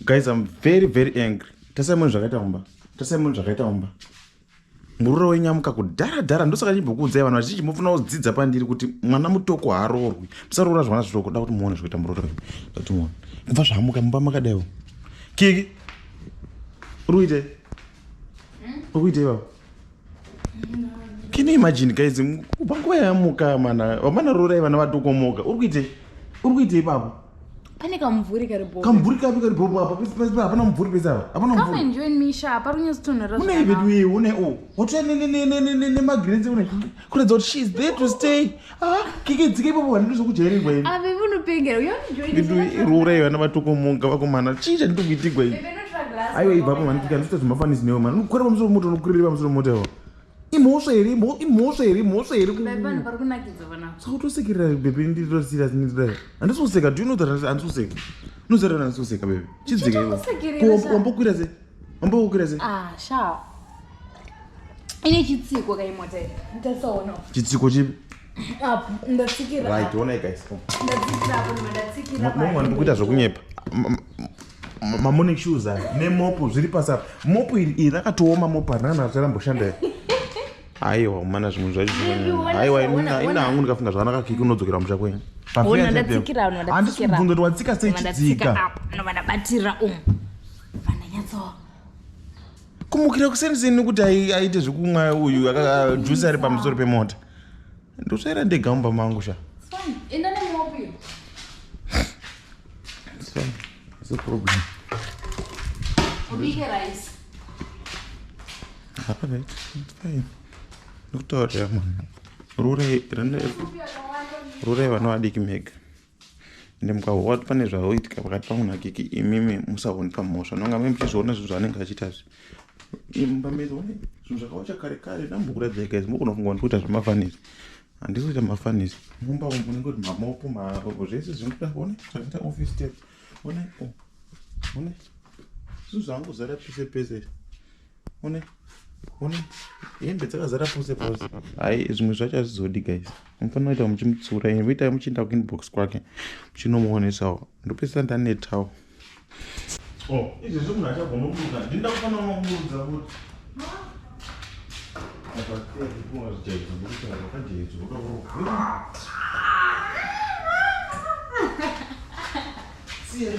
Guys, I'm very very angry. Tasai munhu zvakaita mumba. Tasai munhu zvakaita mumba. Muroora wenyamuka kudhara dhara, ndosaka ndimbokuudzai vanhu vazhinji mofanira kudzidza pandiri kuti mwana mutoko haaroorwi. Musaroora zvana zvitoko, da kuti muone zvekuita muroora wenyu. Da kuti muone. Kubva zvaamuka mumba makadaiwo. Kiki. Uri kuitei? Uri kuitei baba? Can you imagine guys, kubva nguva yamuka mana, vamana roorai vana vatoko moga. Uri kuitei? Uri kuitei ipapo? Pane kamumvuri kari bho. Kamumvuri kapi kari bho apa? Pese pese hapana mumvuri pese apa. Hapana Come mumvuri. and join me sha, pari kunyatsotonhora Une zvakanaka. vedu iwe, une o. Wotouya ne ne ne ne ne ne ne magrades une. Kuratidza kuti she is there to stay. Ah, kiki dzike ipapo handidi zvokujairirwa ini. Ah, baby unopengera. You want to join Vedu us? roorai vana vatoko moga vakomana. Chii chandiri kuitigwa ini? Baby, unotora glass. Aiwa ibva apa mani kiki handisi kuita zvemafanisi newe mani. Unokwira pamusoro pemota unokwirira pamusoro pemota ipapo. Imhosva here? Imhosva here? Imhosva here? Baby, vanhu vari kunakidzwa panapa. Saka utosekerera baby ndiro serious ndiro. Handisi kuseka. Do you know that handisi kuseka? Unoziva kuti handisi kuseka baby. Chidzika iwe. Chitokusekerera Ko sha. wambokwira sei? Wambokwira sei? Ah, sha. Ine chitsiko kaimota iyi. Ndataona. Chitsiko chipi? Apo, ndatsikira. Right, onai guys. Ndatsikira apo, ndatsikira. Mumwe wandiri kuita zvokunyepa. Mamorning shoes aya nemopu zviri pasi apa. Mopu iri iri rakatooma mopu harina kana raramboshanda here. Aiwa mana zvimwe zvacho zvinonyanya. Aiwa ina hangu ndikafunga zvakanaka kiki unodzokera musha kwenyu. Ona ndatsikira ano Handisi ndatsikira. kubvunza kuti watsika sei Ndatsika chidzika. apo, ndobva ndabatira umu. Vandanyatso. Kumukira kuseni seni kuti aite zvekumwa uyu juice ari pamusoro pemota. Ndotsvaira ndega mumba mangu sha. It's fine. Enda nemopu iyo. It's fine. It's no problem. Ubike rice. Alright, it's fine. Ndikutaurira mwana. Rorai rorai vana vadiki mega. Ende mukahwa kuti pane zvaoitika pakati pangu naKiki imimi musaonipa mhosva. Nonga mimi muchizviona zvinhu zvaanenge achiita izvi. Mumba medu one zvinhu zvakawacha kare kare ndambokuratidzai guys mugona kunga ndikuita zvemafanisi. Handisi kuita mafanisi. Mumba umu munenge kuti mamopo ma zvese zvinokuda one zvakaita office step. One oh. One zvinhu zvangozara pese pese. One one hembe dzakazara pose pose. Hai zvimwe zvacho hazvizodi guys. Munofanira kuita muchimutsiura imi itai muchienda kuinbox kwake muchinomuonesawo. Ndopedzisira ndanetawo. Oh, izvezvi munhu achagona kuburuka. Ndinoda kufanira kuburutsa futi. Apa kuwa zvijaidzo ndokuti wakajaidzwa wakarohwa. Siya.